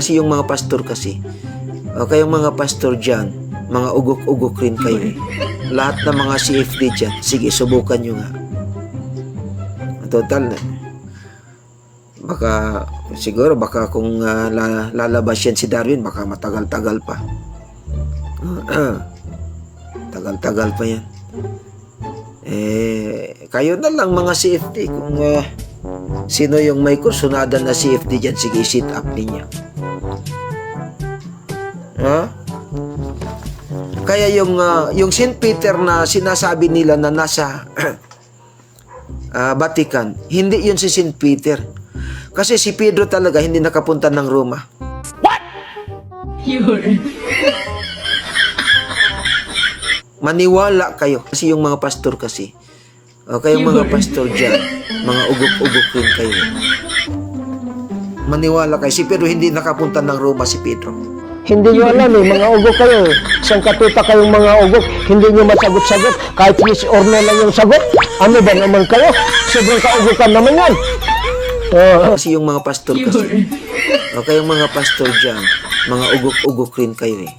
Kasi yung mga pastor kasi, o kayong mga pastor dyan, mga ugok-ugok rin kayo eh. Lahat ng mga CFD dyan, sige, subukan nyo nga. Total na. Baka, siguro, baka kung lalabas yan si Darwin, baka matagal-tagal pa. Tagal-tagal pa yan. Eh, kayo na lang mga CFD kung sino yung may kursunada na CFD dyan, sige, sit up ninyo. Ha? Kaya yung St. Peter na sinasabi nila na nasa Vatican, hindi yun si St. Peter. Kasi si Pedro talaga hindi nakapunta ng Roma. 有人， Maniwala kayo. Kasi yung mga pastor kasi, o kayong mga pastor dyan, mga ugok-ugok rin kayo. Maniwala kayo. Si Pedro hindi nakapunta ng Roma si Pedro. Hindi nyo alam eh, mga ugok kayo eh. Isang katuta kayong mga ugok, hindi nyo masagot-sagot. Kahit yes or no lang yung sagot. Ano ba naman kayo? Sobrang kaugokan naman yan. Oh. Kasi yung mga pastor kasi, 有人， o kayong mga pastor dyan, mga ugok-ugok rin kayo eh.